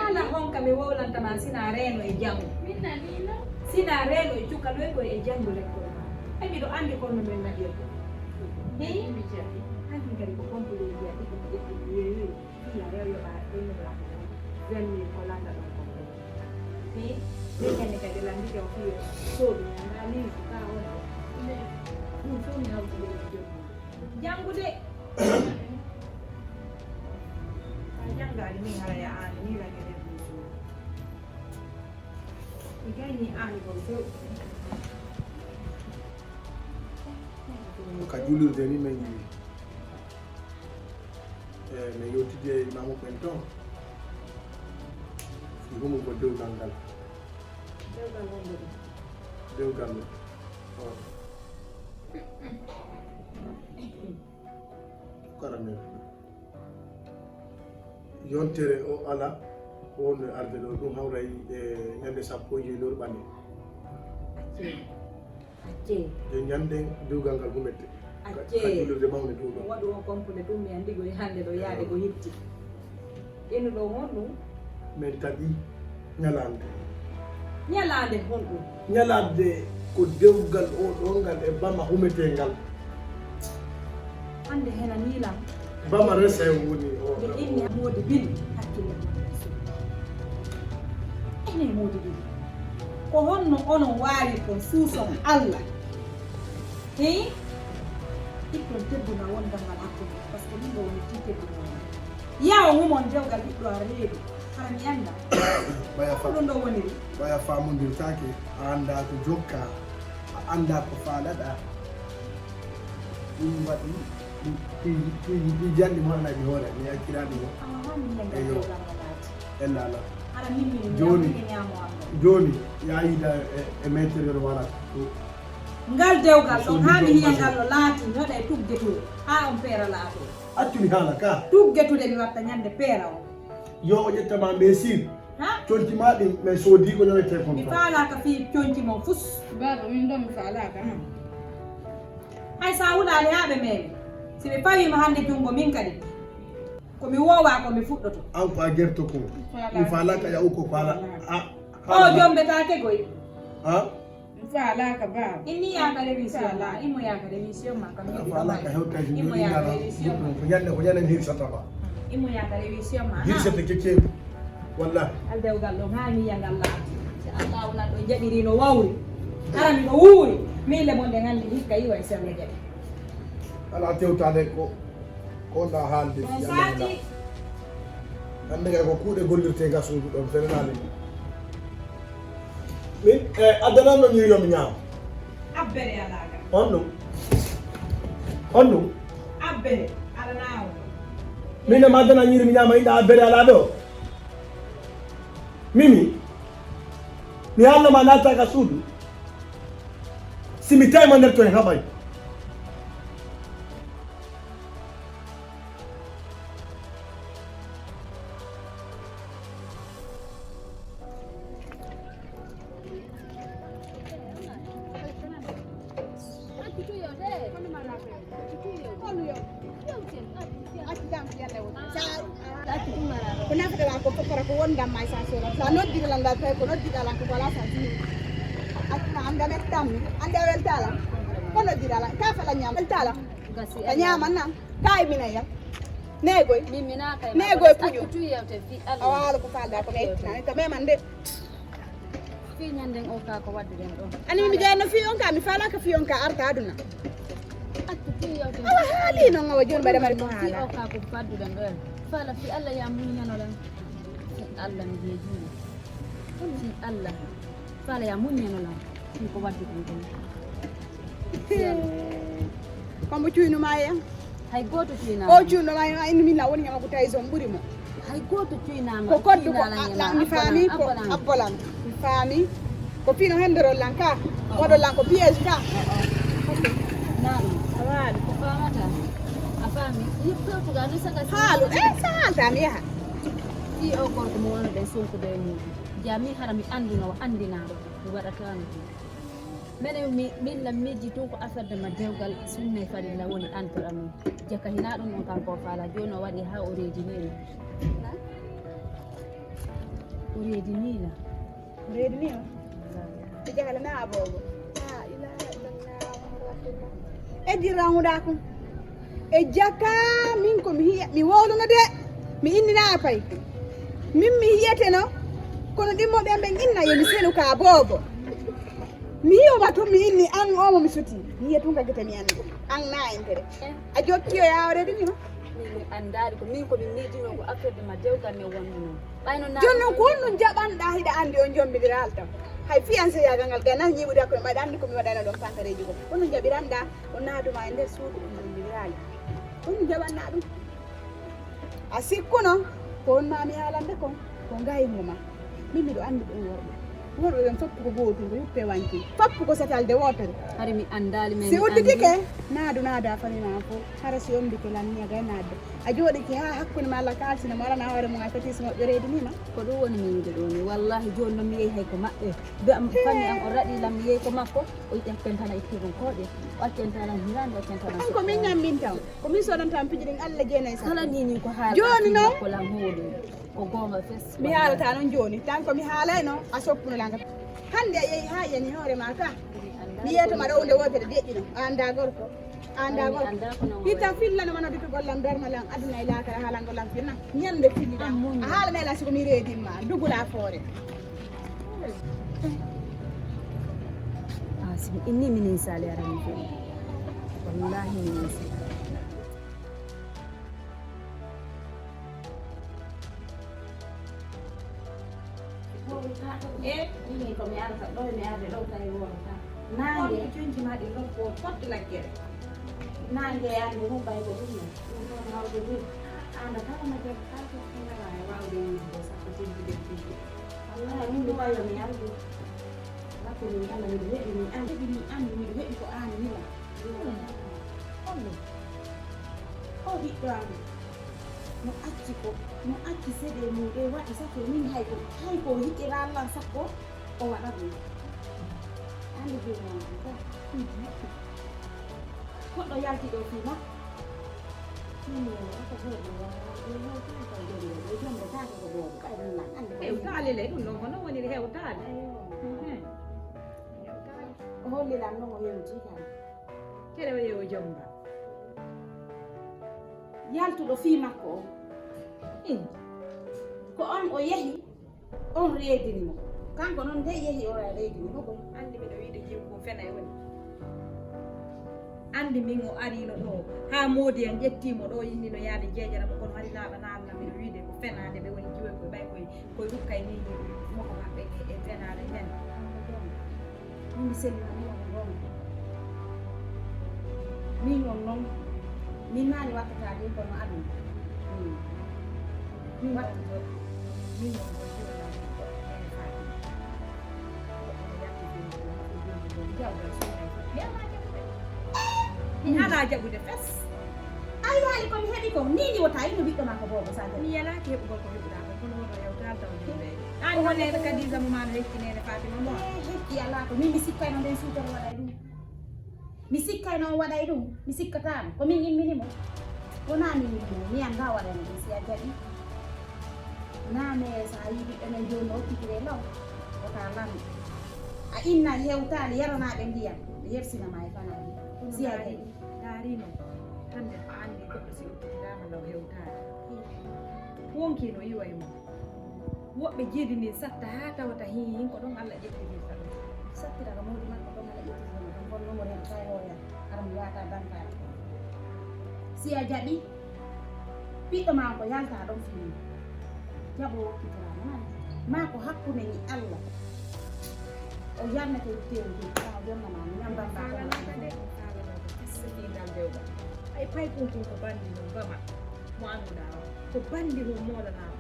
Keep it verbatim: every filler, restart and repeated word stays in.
Ala honka mi wowlanta ma sina reeno e janngo. Sina reeno e cukaloy koy e janngo lekkol ma. E miɗo anndi kono men naɗirde. Hey, hankin kadi ko complet jiya ɗiɗi ɗiɗi yeeyoyi. Fiya rew yoɓa ɗum yoɓa ko vingt mille ko lannda ɗon ko. Hey, min kadi kadi lanndike o fiyo soɗu ñanda liisu ka on. Ɗum fof mi hawti ɗe e janngo. Janngude. A janngaani min hara ya aan ni rage de busu. Mi gayni aan ko few. Ka julirde ni men jii. E men yewtidi e imaamu ɓen ton. Ɗum ko dewgal ngal. Dewgal wonde ɗum. Dewgal o. Karamel. Yontere o ala ko wonno arde ɗo, ɗum hawray e ñande sappo e joyi lewru ɓanni. Accee. E ñande dewgal ngal humete. Accee. Ka julirde mawne ɗum ɗo. Waɗu o complet ɗum mi anndi ko e hannde ɗo yaade ko hitti. Ino ɗo won ɗum. Men taƴi ñalaande. Ñalaande honɗum? Ñalaande ko dewgal o ɗo ngal e bama humetee ngal. Hannde hena niilam. Bama rese woni o. Ɓe inni moodi bin hakkille. Ene moodi bin. Ko honno onon waawi kon suuson Allah? Hey, itton teddungal wongal ngal hakkunde, par ce que min ɗo woni ti teddungal ngal. Yawo mumon dewgal ɓiɗɗo a reedu, hara mi annda. Ɓaya fa- Ɗum ɗo woniri. Ɓaya famondirtaake, a annda ko jokka, a annda ko faalaɗa. Ɗum waɗi ɗi- ɗi- ɗi- ɗi janɗi mo anaji hoore, mi accirani mo. Awa, mi yiyam Eyo. Dewgal ngal laati. Ella ala. Hara min min Jooni. Ñaamo am. Jooni, ya yida e, e mettere wala. Ngal dewgal ɗon haa mi hiya ngal no laati ñoɗa e tuggetude haa on peera laato. Accumi haala ka. Tuggetude mi watta ñande peera on. Yo o ƴettama mbesir. Ha? Conci ma ɗin men soodi ko ñawete kon. Mi faalaaka fii conci mon fus. Baaba min ɗon mi faalaaka. Hay sa wulaali haa ɓe meemi. Si ɓe fawiima hannde junngo min kadi. Ko mi woowa ko mi fuɗɗoto. An ko a gerto ko. Mi faalaaka ya uko faala. A. O jombetaake goy. Ha? Mi faalaaka baaba. Inni yaaka révision ma, imo yaaka révision ma kam. A faalaaka hewtaji Imo ni yaaka dara. révision ma. Ko ñande ko ñande hirsata ba. Imo yaaka révision ma. Hirsata kekkeri. Wallahi. Al dewgal ɗo haa mi yiya ngal laaɓi. Si Allah wona ɗo jaɓiri no wawri. Hara mi ɗo wuuri. Min le bonde ngandi hikka yiwa e serne jaɓi. Ala tewtade ko ko da haalde. On saati. Hande kay ko kuuɗe gollirte ga suudu ɗon fenanaade. Min e addananno ñiiri yo mi ñaama. Abbere alaaka. On ɗum. On ɗum. Abbere alanaawo. Min e ma addana ñiiri mi ñaama inɗa abbere ala ɗo. Mimi. Mi haalno ma natta ka suudu. Si mi tawi ma nder to en haɓay. Ko nafata lan ko fokkora ko wondam may sa sora sa noddira lan dal tawi ko noddira lan ko wala sa jini. Atuna am damet tammi ande weltala. Ko noddira lan ka fala ñam weltala. Ka ñaman nan kay mina yam. Negoy. Negoy puju. Awalo ko falda ko metti nan to meman de. Fii ñanden o ka ko wadduɗen ɗo. Ani mi gayno fii on ka mi falaka fii on ka arta aduna. Accu fii yewte. Awa haali non awa joni mbaɗa mari ko Fii haala. O ka ko wadduɗen ɗo en. Fala fii Allah ya muññano lan. Fii Allah mi jeejino. Fii Allah. Fala ya muññano lan. Fii ko wadduɗen ɗo. Kombo cuynuma ya. Hay gooto cuynaa. O cuynoma ya indi min la woni ñama ko tawi zon ɓuri mo. Hay gooto cuynama. Ko koddu ko la mi faami ko abbolan mi faami. Ko fino hendorol lan ka waɗol lan ko piège ka. Naɗum a waali ko famata. A faami. Yip fewtuga ni saka. Haalu e sa haalta mi yaha. Fii o gorko mo wonnoɗen sonkude e muɗum. Jami hara mi anduno o andinaɗo mi waɗatano ɗum. Mene mi min la miiji tun ko affaire de ma dewgal sunne fadilla woni antoɗa mum. Jaka hina ɗum on kanko o faala joni o waɗi ha o reedi ni. Reedi nii la. Reedi nii o? E jahale na aboobo. Eddi rawuda kun. E jaka min ko mi hiya mi wowluno de. Mi inni na pay. Min mi hiyete no. Kono ɗimmo ɓen ɓen inna yo mi senu ka boobo. Mi hiyo ma tun mi inni an omo mi suti. Mi hiya tun ka gite mi anndi. An na entere. A jokki o yawa reedi nii o? Min mi anndaali ko min ko min miijinoo ko affaire de ma dewgal men wonduno. Ɓayno na Jooni noon ko honɗum jaɓanɗaa hiɗa anndi on jommbindiral tan? Hay fiyanseyaagal ngal gay nan ñiiɓude hakkunde maɗa anndi ko mi waɗana ɗon pantareeji goo. Honɗum jaɓiranɗaa o naaduma e nder suudu on jommbindiraali? Honɗum jaɓanɗaa ɗum? A sikkuno ko on maa mi haalande kon ko ngaymo ma. Min miɗo anndi ɓen worɓe. Worɓe ɓen foppu ko gootum ko yuppe wanki. Foppu ko satalde wootere. Hari mi anndaali men Si udditike naadu naada fami ma fof. Hara si ommbike lan ni a gay naadde. A jooɗike haa hakkunde ma Allah kaalsina mo alana hoore mum a feti si moƴƴo reedi nii ma. Ko ɗum woni min de ɗo ni wallahi jooni noon mi yehi hay ko maɓɓe. Fami am o raɗi lam mi yehi ko makko o yiɗi accantana ittirɗum kooƴe o accantana hirande o accantana. An ko min ñamminta on ko min soodanta on piiji ɗin Allah jeenay sa. Kala ni ni ko haala Jooni noon ko lam hooli o goonga fes. Mi haalata noon jooni tan ko mi haalayno a soppuno langa. Hannde a yehi haa yani hoore ma ka mi yeeto ma ɗo hunde wootere deƴƴino a annda gorko. Anda gorko hita fillano mana dutu gollam darma lan aduna e lakara haalango lan finna ñande filliɗa a haalana lan siko mi reedimma dugula foore. Ah, si mi inni minin sali arani fini wallahi minin sali. E minin ko mi arata ɗo mi arde ɗo tawi worata nange conci ma ɗi lokko fotti laggere nange ande mum ɓay ko ɗum ɗum ɗon hawde min anda kala ma jam kala ko ngala e wawde yiide sappo tentude piiji wallahi min mi ɓayo mi arde Rabbini Allah miɗo heɓi mi an heɓi mi an miɗo heɓi ko an nila hollo o ɓiɗɗo am no acci ko no acci seeɗe mum ɗe waɗi sakko min hay ko hay ko hiɗira Allah sakko o waɗat mi andi joomam ko goɗɗo yalti ɗo fii makko min ko hoɗo wawa ɗo yalti ko jomɗo taake ko boobo kay min lan andi ko taalile ɗum ɗon ko non woniri hewtaade. O hollilan non o yewti kan. Kere o yewo jomba. Yaltuɗo fii makko o. Ko on o yehi on reedini mo. Kanko noon nde yehi o reedini mo ko. Anndi miɗo wiide jiw ko fena e woni. Anndi min o ariino ɗo haa moodi en ƴettii mo ɗo yinnino yaade jeejara mo kono hari laaɓa naalna miɗo wiide ko fenaade ɓe woni jiwoy koye ɓay koye koye ɗukkay ni moko maɓɓe e fenaade men. Min mi sellina min on gonga min on noon min naani wattata ɗin kono aduna min wattude min on ko jiwanaɗo ene faati. Mi alaa jaɓude fes. Ay waali ko mi heɓi ko ni ni wota ino ɓiɗɗo ma ko boobo sa jaɓi. Mi yalaaki heɓugol ko heɓuɗaa ko kono wono yewtaal taw jumbeede. Aan wonneede Kadisa mo maa no hecci neene Fatima mo. Hecci alaa ko min mi sikkayno nden suutoro waɗay ɗum. Mi sikkayno on waɗay ɗum mi sikkataano ko min immini mo. Wonaa min immini mi annda waɗayno ɗum si a jaɓi. Naa mais so a yii ɓiɓɓe men jooni no okkitire law wota lanɗo a inna hewtaali yaranaaɓe ndiyam ɓe yersina ma e fanaaji si a jaɓi. Taarino hannde ko anndi goɗɗo si okkitiraama law hewtaali wonkii no iwa e mum. Woɓɓe jiidi ndin satta haa tawata hin hin ko ɗon Allah ƴettinirta ɗum. Sattira ka mawdi makko ɗon Allah ƴettinirta ɗum kono noon woni heen kay hooya hara mi waata bantaade. Si a jaɓi ɓiɗɗo ma on ko yalta ɗon fini jaɓo wokkitiraama nani maa ko hakkunde ni Allah o yarnete teewu ɗum haa o yonna ma mi ñamban bantaade. Ay pay kun kun ko bandi mum bama mo annduɗaa o ko bandi mum moolanaama.